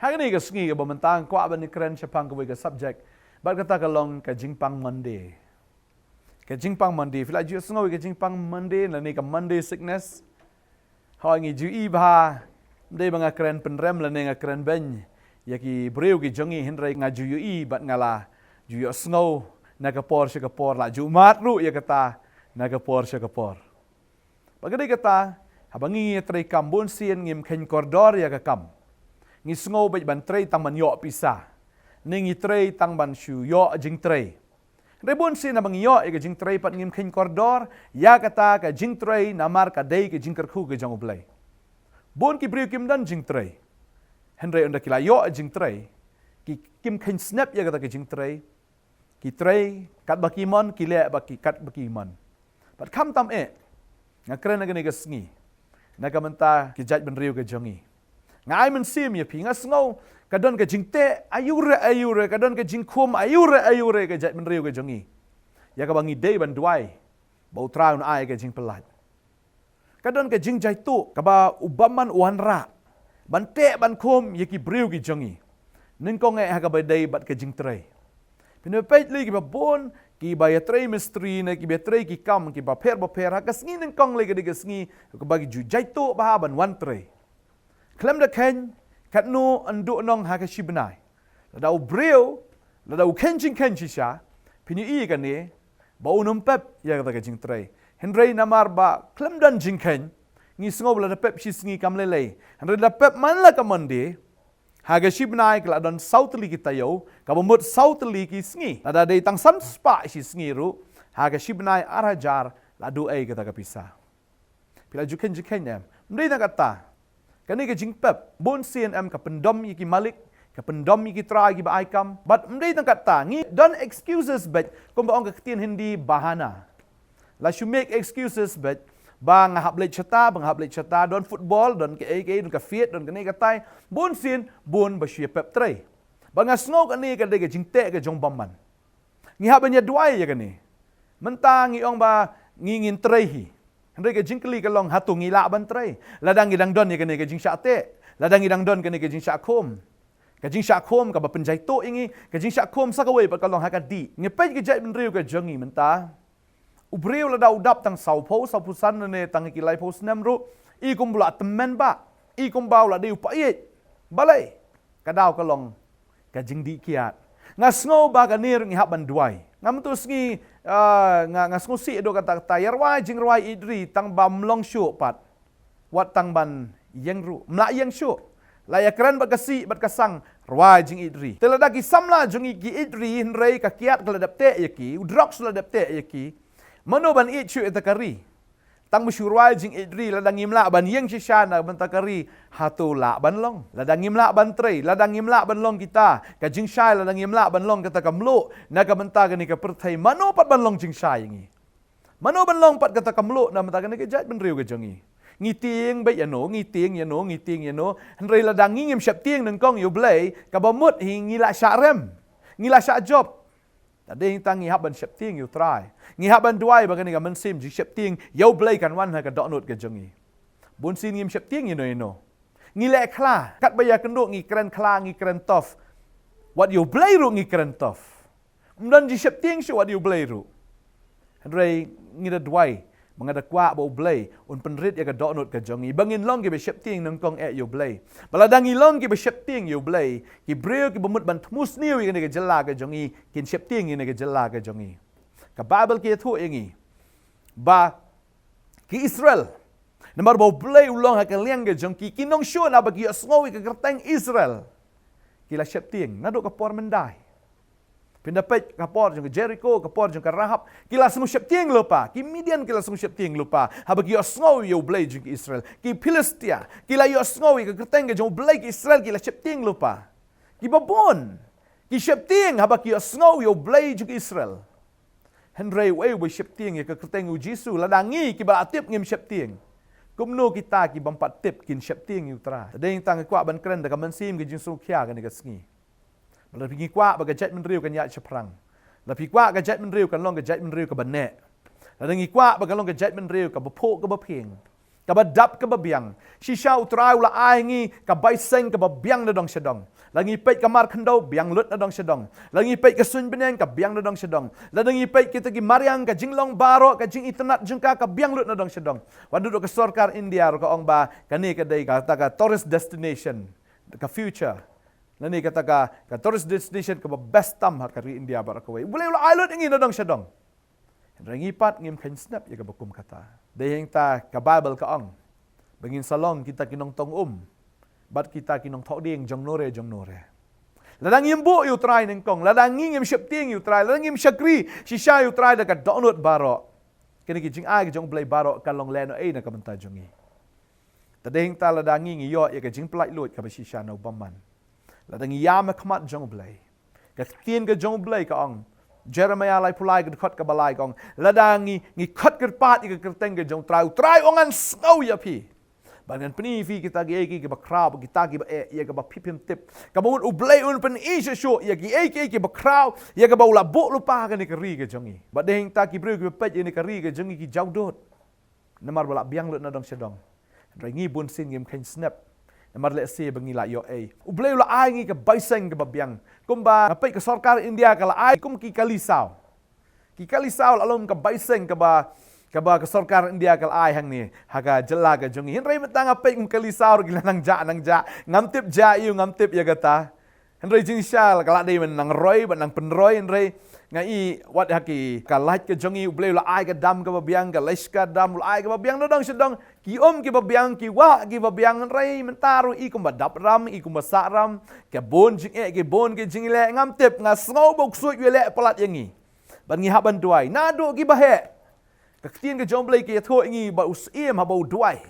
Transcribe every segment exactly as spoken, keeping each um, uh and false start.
Ha kane ka sngi kaba mynta nga kwah ban ïakren shaphang kawei ka subject. Bad kata ka long ka jingpang Monday. Ka jingpang Monday. Phi la ju sngew ïa ka jingpang Monday lane ka Monday sickness? Hooid, ngi ju ïohi bha. Ym dei ba nga kren pynrem lane nga kren beiñ ïa ki briew ki jong ngi, hynrei nga ju ïohi bad nga la ju ïohsngew na ka por sha ka por, la ju mad ruh ïa kata na ka por sha ka por. Bad ka dei kata, haba ngi ïatrei kam bun sien ngim kheiñ kordor ïa ka kam. Ngi sngew beit ban trei tang ban ïoh pisa, ne ngi trei tang ban shu ïoh jingtrei. Hynrei bun sien haba ngi ïoh ïa ka jingtrei pat ngim kheiñ kordor ïa kata ka jingtrei, namar ka dei ka jingkyrkhu ka jong U Blei. Bun ki briew kim don jingtrei, hynrei ynda ki la ïoh jingtrei, ki, kim kheiñ snep ïa kata ka jingtrei. Ki trei katba ki mon, ki leh ba ki katba ki mon. Bad khamtam eh, nga kren ha kane ka sngi na ka bynta ki jaitbynriew ka jong ngi. Nga ai mynsiem ïa phi, nga sngew ka don ka jingteh aiu re aiu re, ka don ka jingkhum aiu re aiu re ka jaitbynriew ka jong ngi, ïa kaba ngi dei ban duwai ba U Trai un ai ka jingpyllait. Ka don ka jingjaituh kaba u bymman u wanrah ban teh ban khum ïa ki briew ki jong ngi, nyngkong eh ha kaba dei bad ka jingtrei. Phin ïa peit lei kiba bun kiba ïatrei mistri ne kiba ïatrei ki kam kiba pher ba pher, ha ka sngi nyngkong lei ka dei ka sngi kaba ki ju jaituh bha ban wan trei. Khlem da kheiñ katno yn duhnong ha ka shi bnai. Lada u briew, lada u kheiñ jingkheiñ shisha, phin ïohi kane ba un ym pep ïa kata ka jingtrei. Hynrei namar ba khlem don jingkheiñ, ngi sngew ba lada pep shi sngi kam lei lei. Hynrei lada pep man la ka Monday, ha ka shi bnai ka la don saw tylli ki taïew, kaba mut saw tylli ki sngi. Lada dei tang san spah shi sngi ruh, ha ka shi bnai ar hajar la duh ei kata ka pisa. Phi la ju kheiñ jingkheiñ em? Ym dei tang katta. Kane ka jingpep bun sien em ka pyndom ïa ki malik, ka pyndom ïa ki trai kiba ai kam. Bad ym dei tang katta, ngi don excuses beit, kumba ong ka ktien Hindi bahana. La shu make excuses beit, ba nga hap leit shata, ba nga hap leit shata, don football, don kaei kaei, don ka fied, don kane katai. Bun sien bun ba shu ïa pep trei. Ba nga sngew kane ka dei ka jingteh ka jong bymman. Ngi hap ban ïa duwai ïa kane. Mynta ngi ong ba ngi ngin trei hi. Hynrei ka jingkylli ka long, hato ngi lah ban trei? Lada ngi dang don ïa kane ka jingshah teh, lada ngi dang don kane ka jingshah khum. Ka jingshah khum kaba pynjaituh ïa ngi, ka jingshah khum sa kawei pat ka long ha ka dih. Ngi peit ka jaitbynriew ka jong ngi mynta. U briew lada u dap tang saw phew, saw phew san ne tang ki lai phew snem ruh, i kumba u la tymmen bah, i kumba u la dei u paid. Balei? Ka daw ka long ka jingdih kiad. Nga sngew ba kane ruh ngi hap ban duwai. Nga mynta sngi, ah, nga, nga sngewsih haduh katta katta, ïa rwai jingrwai ïeit ri tang ba ym long shuh pat. Wat tang ban ïeng ruh, ym lah ïeng shuh. La ïa kren bad ka sih bad ka sang, rwai jingïeit ri. Te lada ki samla jong ngi ki ïeit ri hynrei ka kiad ka la dep teh ïa ki, u drugs u la dep teh ïa ki, mano ban ïeit shuh ïa kata ka ri? Tang ba shu rwai jingïeit ri, lada ngim lah ban ïeng shisha na ka bynta ka ri, hato lah ban long? Lada ngim lah ban trei, lada ngim lah ban long kita ka jingshai, lada ngim lah ban long kata ka mluh na ka bynta kane ka pyrthei, mano pat ban long jingshai ïa ngi? Mano ban long pat kata ka mluh na ka bynta kane ka jaitbynriew ka jong ngi? Ngi tieng beit ïano, ngi tieng ïano, ngi tieng ïano. Hynrei lada ngi ngim sheptieng nyngkong ïa U Blei, kaba mut hi ngi la shah rem, ngi la shah jop. Te dei tang ngi hap ban sheptieng ïa U Trai. Ngi hap ban duwai ba kane ka mynsiem jingsheptieng ïa U Blei kan wan ha ka dohnud ka jong ngi. Bun sien ngim sheptieng ïano ïano. Ngi leh khla, katba ïakynduh ngi kren khla, ngi kren tough. Wat ïa U Blei ruh ngi kren tough. Ym don jingsheptieng shuh wat ïa U Blei ruh. Hynrei ngi da duwai, ba nga da kwah ba U Blei un pynrit ïa ka dohnud ka jong ngi, ba ngin long kiba sheptieng nyngkong eh ïa U Blei. Ba lada ngi long kiba sheptieng ïa U Blei, ki briew kiba mut ban thmu sniew ïa kane ka jylla ka jong ngi kin sheptieng ïa kane ka jylla ka jong ngi. Ka Baibl ka ïathuh ïa ngi ba ki Israel, namar ba U Blei u long ha ka liang ka jong ki, ki nongshun haba ki ïohsngew ïa ka kyrteng Israel, ki la sheptieng naduh ka por myndai. Phin da peit ka por jong ka Jeriko, ka por jong ka Rahab, ki la sngew sheptieng lypa. Ki Midian ki la sngew sheptieng lypa haba ki ïohsngew ïa U Blei jong ki Israel. Ki Philistia ki la ïohsngew ïa ka kyrteng ka jong U Blei, ki Israel ki la sheptieng lypa. Kiba bun ki sheptieng haba ki ïohsngew ïa U Blei jong ki Israel. Hynrei uei uba sheptieng ïa ka kyrteng U Jisu, lada ngi kiba la tip ngim sheptieng? Kumno kita ki bym pat tip kin sheptieng ïa U Trai? Te dei tang nga kwah ban kren da ka mynsiem ka jingsngewkhia kane ka sngi. Lada phi ngi kwah ba ka jaitbynriew kan ïaid shaphrang, lada phi kwah ka jaitbynriew kan long ka jaitbynriew kaba neh, lada ngi kwah ba kan long ka jaitbynriew kaba phuh kaba phieng, Kaba dap kaba biang. Shisha U Trai u la ai ngi ka bai seng kaba biang na dong sha dong. Lada ngi peit ka mar khyndew, biang lut na dong sha dong. Lada ngi peit ka suiñ bneng, ka biang na dong sha dong. Lada ngi peit kita ki mariang, ka jinglong baroh, ka jingitynnad jong ka, ka biang lut na dong sha dong. Wat naduh ka sorkar India ruh ka ong ba kane ka dei kata ka tourist destination, ka future. Lane kata ka, ka tourist destination kaba best tam ha ka ri India baroh kawei. U Blei u la ai lut ïa ngi na dong sha dong. Hynrei ngi pat ngim kheiñ snep ïa kaba kum kata. Dei hangta ka Baibl ka ong ba ngin sa long kita ki nongtong um bad kita ki nongthoh dieng jong nore jong nore. Lada ngim buh ïa U Trai nyngkong, lada ngi ngim sheptieng ïa U Trai, lada ngim shakri shisha ïa U Trai da ka dohnud baroh, kine ki jingai ki jong U Blei baroh kan long lehnohei na ka bynta jong ngi. Te dei hangta lada ngi ngi ïoh ïa ka jingpyllait luid kaba shisha na u bymman, lada ngi ïam ha khmat jong U Blei. Ka ktien ka jong U Blei ka ong, Jeremiah laiphew lai ka dkhot kaba lai ka ong, lada ngi, ngi khot kyrpad ïa ka kyrteng ka jong U Trai, U Trai un ngan sngew ïa phi. Bad ngan pyni ïa phi kita kiei kiei kiba khraw, kita kiba eh, ïa kaba phi phim tip. Kaba mut U Blei un pyni shuh shuh ïa kiei kiei kiba khraw, ïa kaba u la buh lypa ha kane ka ri ka jong ngi. Bad dei hangta ki briew kiba peit ïa kane ka ri ka jong ngi ki jaw dud. Namar ba la biang lut na dong sha dong. Hynrei ngi bun sien ngim kheiñ snep. Namar lehse ba ngi la ïoh ei. U Blei u la ai ngi ka bai seng kaba biang. Kumba nga peit ka sorkar India ka la ai kum ki kali saw. Ki kali saw la long ka bai seng kaba, kaba ka sorkar India ka la ai hangne ha ka jylla ka jong ngi. Hynrei mynta nga peit kum kali saw ruh ki la nang jah nang jah. Ngam tip jah ïa u, ngam tip ïa kata. Hynrei jingshisha ka la dei ban nang roi, ban nang pynroi, hynrei nga i wat ha ki ka lait ka jong ngi, U Blei u la ai ka dam kaba biang, ka lashkar dam u la ai kaba biang na dong sha dong, ki um kiba biang, ki wah kiba biang, hynrei mynta ruh i kumba dap ram, i kumba sah ram, ka bun jingeh, ki bun ki jingleh, ngam tip, nga sngew ba u ksuid u ïaleh palat ïa ngi. Bad ngi hap ban duwai naduh kiba heh. Ka ktien ka jong U Blei ka ïathuh ïa ngi ba u syiem haba u duwai.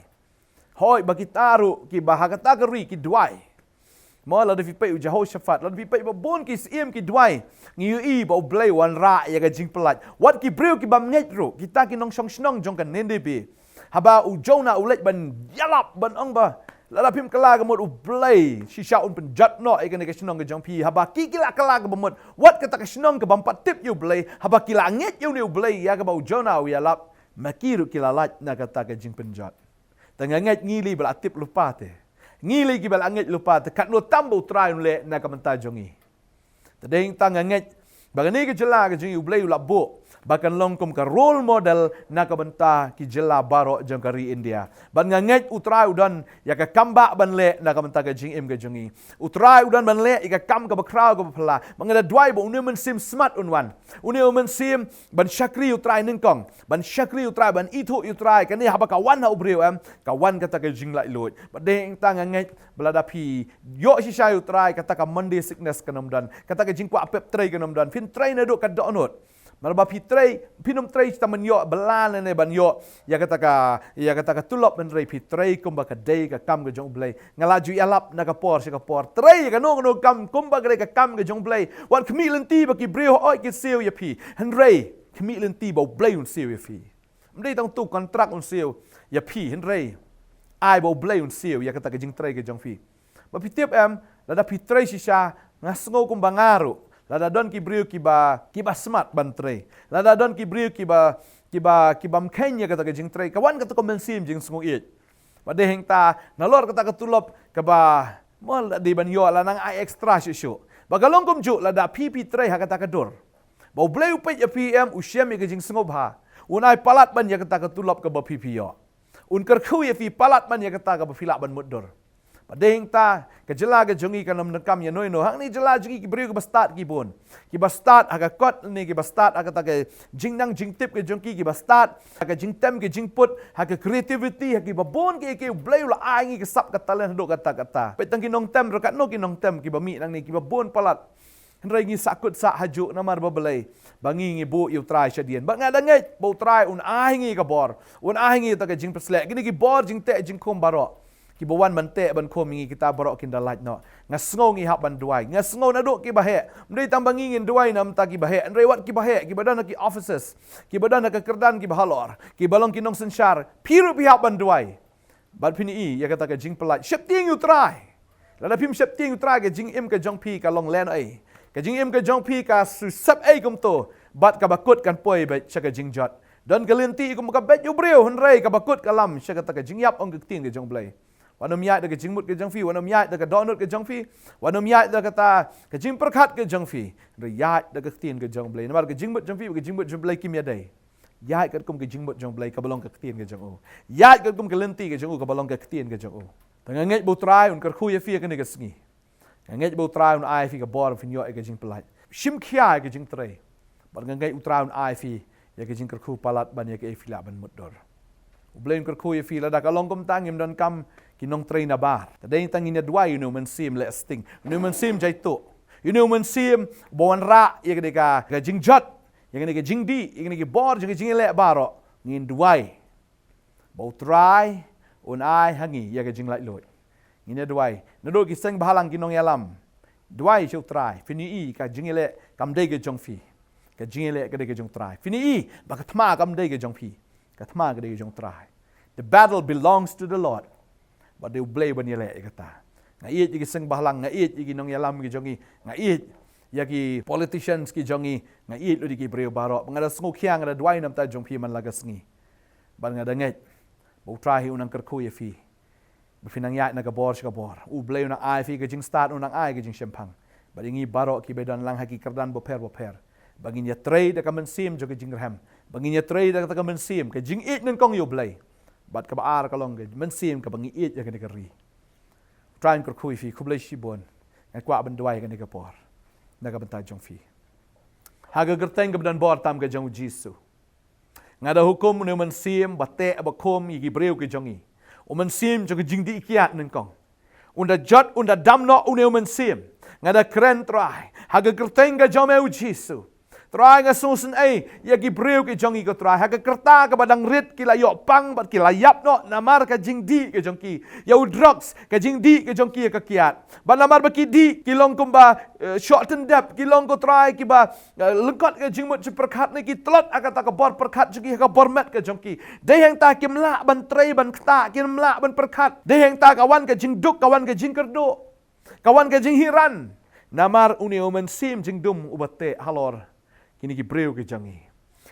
Hooid, ba kita ruh kiba ha kata ka ri ki duwai. Mo, lada phi peit u Jehoshaphat, lada phi peit ba bun ki syiem ki duwai, ngi ïohi ba U Blei u wanrah ïa ka jingpyllait. Wat ki briew ki bym ngeit ruh, kita ki nongshong shnong jong ka Nineveh, haba u Jonah u leit ban ïalap ban ong ba, lada phim kylla ka mut U Blei, shisha un pynjot noh ïa kane ka shnong ka jong phi. Haba ki, ki la kylla kaba mut, wat kata ka shnong ka bym pat tip ïa U Blei, haba ki la ngeit ïa une U Blei ïa kaba u Jonah u ïalap, ma ki ruh ki la lait na kata ka jingpynjot. Te nga ngeit ngi lei ba la tip lypa te. Ngi lei kiba la ngeit lypa te, katno tam ba U Trai un leh na ka bynta jong ngi. Te dei hangta nga ngeit ba kane ka jylla ka jong ngi U Blei u la buh ba kan long kum ka role model na ka bynta ki jylla baroh jong ka ri India. Bad nga ngeit U Trai u don ïa ka kam ba ban leh na ka bynta ka jingim ka jong ngi. U Trai u don ban leh ïa ka kam kaba khraw kaba phylla. Ba nga da duwai ba une u Mynsiem Smat un wan. Une u Mynsiem ban shakri U Trai nyngkong. Ban shakri U Trai, ban ithuh ïa U Trai, kane haba ka wan ha u briew em, ka wan kata ka jinglaitluid. Bad dei hangta nga ngeit ba lada phi ïoh shisha ïa U Trai, kata ka Monday sickness kan ym don, kata ka jingkwah pep trei kan ym don, phin trei naduh ka dohnud. Namar ba phi trei, phin ym trei tang ban ïoh bylla ne ban ïoh ïa kata ka, ïa kata ka tulop, hynrei phi trei kumba ka dei ka kam ka jong U Blei. Nga la ju ïalap na ka por sha ka por, trei ïa kano kano kam kumba ka dei ka kam ka jong U Blei. Wat khmih lynti ba ki briew hooid kin siew ïa phi, hynrei khmih lynti ba U Blei un siew ïa phi. Ym dei tang uto u kontrak un siew ïa phi, hynrei ai ba U Blei un siew ïa kata ka jingtrei ka jong phi. Ba phi tip em, lada phi trei shisha, nga sngew kumba nga ruh, lada don ki briew kiba, kiba smat ban trei, lada don ki briew kiba, kiba, kibym kheiñ ïa kata ka jingtrei, ka wan kata ka mynsiem jingsngewieit. Bad dei hangta nalor kata ka tulop kaba, mo, la dei ban ïoh, la nang ai extra shuh shuh. Ba ka long kumjuh lada phi, phi trei ha kata ka dur, ba U Blei u peit ïa phi em, u shem ïa ka jingsngewbha, un ai palat ban ïa kata ka tulop kaba phi, phi ïoh. Un kyrkhu ïa phi palat ban ïa kata kaba phi lah ban mutdur. Bad dei hangta ka jylla ka jong ngi kan ym donkam ïano ïano. Hangne jylla jong ngi ki briew kiba stad ki bun. Kiba stad ha ka kot ne kiba stad ha kata ka jingnang jingtip ka jong ki, kiba stad ha ka jingtem ka jingput, ha ka creativity, ha kiba bun kiei kiei U Blei u la ai ngi ka sap ka talent haduh katta katta. Peit tang ki nongtem ruh, katno ki nongtem kiba mih nangne, kiba bun palat. Hynrei ngi sahkut sah hajuh namar ba balei? Ba ngi ngi buh ïa U Trai shadien. Ba nga da ngeit ba U Trai un ai ngi ka bor, un ai ngi kata ka jingpysleh. Kine ki bor jingteh jingkhum baroh, kiba wan ban teh ban khum ïa ngi, kita baroh kin da lait noh. Nga sngew ngi hap ban duwai. Nga sngew naduh kiba heh. Ym dei tang ba ngi ngin duwai na bynta kiba heh, hynrei wat kiba heh, kiba don ha ki offices, kiba don ha ka kyrdan kiba halor, kiba long ki nongsynshar, phi ruh phi hap ban duwai. Bad phin ïohi ïa kata ka jingpyllait. Sheptieng ïa U Trai. Lada phim sheptieng ïa U Trai, ka jingim ka jong phi ka long lehnohei. Ka jingim ka jong phi ka shu sep ei kumto, bad kaba kut kan poi beit sha ka jingjot. Don ka lynti kum ka beit u briew, hynrei kaba kut ka lam sha kata ka jingïap, ong ka ktien ka jong U Blei. Wat nym ïaid da ka jingmut ka jong phi, wat nym ïaid da ka dohnud ka jong phi, wat nym ïaid da kata ka jingpyrkhat ka jong phi. Hynrei ïaid da ka ktien ka jong U Blei. Namar ka jingmut jong phi, ka jingmut jong U Blei kim ïadei. Ïaid katkum ka jingmut jong U Blei kaba long ka ktien ka jong u. Ïaid katkum ka lynti ka jong u kaba long ka ktien ka jong u. Te nga ngeit ba U Trai un kyrkhu ïa phi ïa kane ka sngi. Nga ngeit ba U Trai un ai phi ka bor phin ïoh ïa ka jingpyllait. Shim khia ïa ka jingtrei. Bad nga ngeit U Trai un ai phi ïa ka jingkyrkhu palat ban ïa kaei phi lah ban mutdur. U Blei un kyrkhu ïa phi, lada ka long kumta ngim donkam ki nongtrei nabar. Te dei tang ngin ïa duwai ïa une u mynsiem leh sting, une u mynsiem jaituh, une u mynsiem ba wanrah ïa kane ka, ka jingjot, ïa kane ka jingdih, ïa kane ka bor jong ka jingïaleh baroh. Ngin duwai ba U Trai un ai ha ngi ïa ka jinglaitluid. Ngin ïa duwai. Naduh ki seng bhalang, ki nongïalam, duwai sha U Trai. Phin ïohi ka jingïaleh kam dei ka jong phi. Ka jingïaleh ka dei ka jong U Trai. Phin ïohi ba ka thma kam dei ka jong phi. Ka thma ka dei ka jong U Trai. The battle belongs to the Lord. Bad dei U Blei ban ïaleh ïa kata. Nga ïeit ïa ki seng bhalang, nga ïeit ïa ki nongïalam ki jong ngi, nga ïeit ïa ki politicians ki jong ngi, nga ïeit lut ïa ki briew baroh. Nga da sngewkhia, nga da duwai na bynta jong phi man la ka sngi. Bad nga da ngeit ba U Trai hi un nang kyrkhu ïa phi. Ba phin nang ïaid na ka bor sha ka bor. U Blei un nang ai phi ka jingstad, un nang ai ka jingshemphang. Bad ïa ngi baroh kiba don lang ha ki kyrdan bapher bapher, ba ngin ïatrei da ka mynsiem jong ka jingrhem, ba ngin ïatrei da kata ka mynsiem ka jingïeit nyngkong ïa U Blei. Bad kaba ar ka long ka mynsiem kaba ngi ïeit ïa kane ka ri. U Trai un kyrkhu ïa phi, khublei shibun. Nga kwah ban duwai ïa kane ka por na ka bynta jong phi. Ha ka kyrteng kaba don bor tam ka jong U Jisu, nga da hukum une u mynsiem ba teh ba khum ïa ki briew ki jong ngi, u mynsiem jong ka jingdih kiad nyngkong, un da jot, un da dam noh une u mynsiem. Nga da kren, Trai, ha ka kyrteng ka jong me U Jisu. Trai, nga sngewsynei ïa ki briew ki jong ngi, ko Trai, ha ka kyrta kaba dang rit ki la ïoh pang bad ki la ïap noh namar ka jingdih ka jong ki ïa u drugs, ka jingdih ka jong ki ïa ka kiad. Bad namar ba ki dih, ki long kumba, eh, shoh tyndep, ki long, ko Trai, kiba, eh, lyngkot ka jingmut jingpyrkhat, ne ki tlot ha kata ka bor pyrkhat jong ki, ha ka bor met ka jong ki. Dei hangta kim lah ban trei ban ktah, kim lah ban pyrkhat. Dei hangta ka wan ka jingduk, ka wan ka jingkyrduh, ka wan ka jinghiran namar une u mynsiem jingdum uba teh halor kine ki briew ki jong ngi.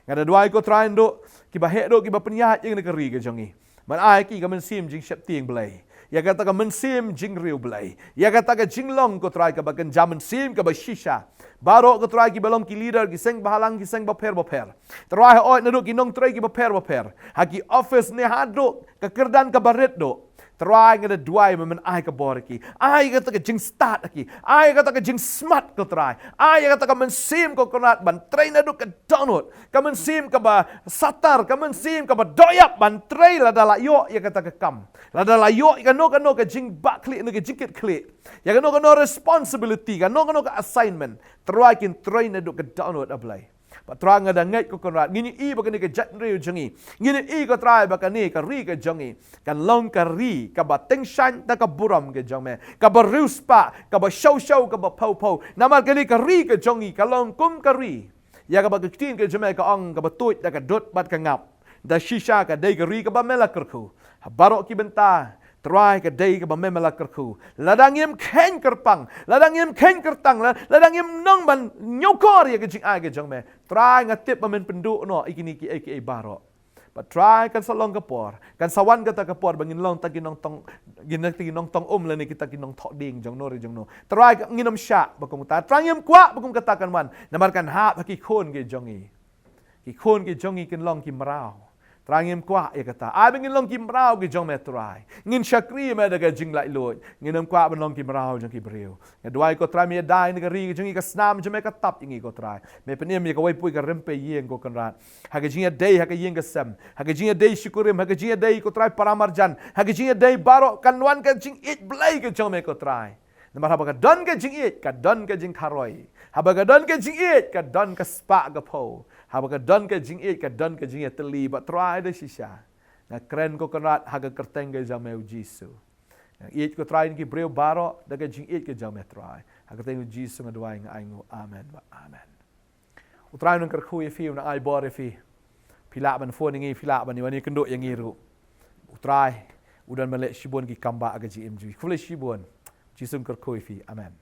Nga da duwai, ko Trai, naduh kiba heh duh, kiba pynïaid ïa kane ka ri ka jong ngi, ban ai ki ka mynsiem jingsheptieng Blei, ïa kata ka mynsiem jingriewblei, ïa kata ka jinglong, ko Trai, kaba kynja mynsiem, kaba shisha. Baroh, ko Trai, kiba long ki leader, ki seng bhalang, ki seng bapher bapher, Trai, hooid naduh ki nongtrei kiba pher bapher, ha ki office ne haduh ka kyrdan kaba rit duh, Trai, nga da duwai ba men ai ka bor ïa ki. Ai kata ka jingstad ïa ki. Ai kata ka jingsmat, ko Trai. Ai kata ka mynsiem, ko Kynrad, ban trei naduh ka dohnud, ka mynsiem kaba satar, ka mynsiem kaba dohïap ban trei lada la ïoh ïa kata ka kam, lada la ïoh ïa kano kano ka jingbakla ne ka jingkitkhlieh, ïa kano kano responsibility, kano kano ka assignment. Trai, kin trei naduh ka dohnud, A Blei. Bad Trai, nga da ngeit, ko Kynrad, ngin ïohi ba kane ka jaitbynriew jong ngi, ngin ïohi, ko Trai, ba kane ka ri ka jong ngi kan long ka ri kaba tyngshaiñ da ka burom ka jong me, kaba riewspah, kaba shaw shaw, kaba phew phew. Namar kane ka ri ka jong ngi ka long kum ka ri ïa kaba ka ktien ka jong me ka ong, kaba tuid da ka dud bad ka ngap. Da shisha ka dei ka ri kaba me la kyrkhu. Ha baroh ki bynta, Trai, ka dei kaba me me la kyrkhu. Lada ngim kheiñ kyrpang, lada ngim kheiñ kyrtang, la-, lada ngim nang ban ñiewkor ïa ka jingai ka jong me, Trai, nga tip ba men pynduh noh ïa kine kiei kiei baroh. Bad Trai, kan sa long ka por, kan sa wan kata ka por ba ngin long tang ki nongtong, ngin long tang ki nongtong um lane kita ki nongthoh dieng jongno re jongno. Trai, ngin ym shah ba kum kata. Trai, ngim kwah ba kum kata kan wan. Namar kan hap ha ki khun ki jong ngi. Ki khun ki jong ngi kin long ki mraw. Trai, ngim kwah ïa kata. Ai ba ngin long ki mraw ki jong me, Trai. Ngin shakri me da ka jinglaitluid. Ngin ym kwah ban long ki mraw jong ki briew. Nga duwai, ko Trai, me ïada ïa kane ka ri ka jong ngi, ka snam jong me ka tap ïa ngi, ko Trai. Me pynim ïa kawei pa kawei ka rympei ïing, ko Kynrad. Ha ka jingïadei ha ka ïing ka sem, ha ka jingïadei shikurim, ha ka jingïadei, ko Trai, para marjan, ha ka jingïadei baroh, kan wan ka jingïeit Blei ka jong me, ko Trai. Namar haba ka don ka jingïeit, ka don ka jingkharoi. Haba ka don ka jingïeit, ka don ka spah ka phew. Haba ka don ka jingïeit, ka don ka jingïatylli. Bad Trai, da shisha nga kren, ko Kynrad, ha ka kyrteng ka jong me, U Jisu. Nga ïeit, ko Trai, ïa ki briew baroh da ka jingïeit ka jong me, Trai. Ha ka kyrteng U Jisu nga duwai, nga ainguh. Amen bad amen. U Trai un nang kyrkhu ïa phi, un nang ai bor ïa phi. Phi lah ban phone ïa ngi, phi lah ban ïa wan ïakynduh ïa ngi ruh. U Trai u don ban leh shibun ki kam ba ha ka jingim jong phi. Khublei shibun. U Jisu un kyrkhu ïa phi. Amen.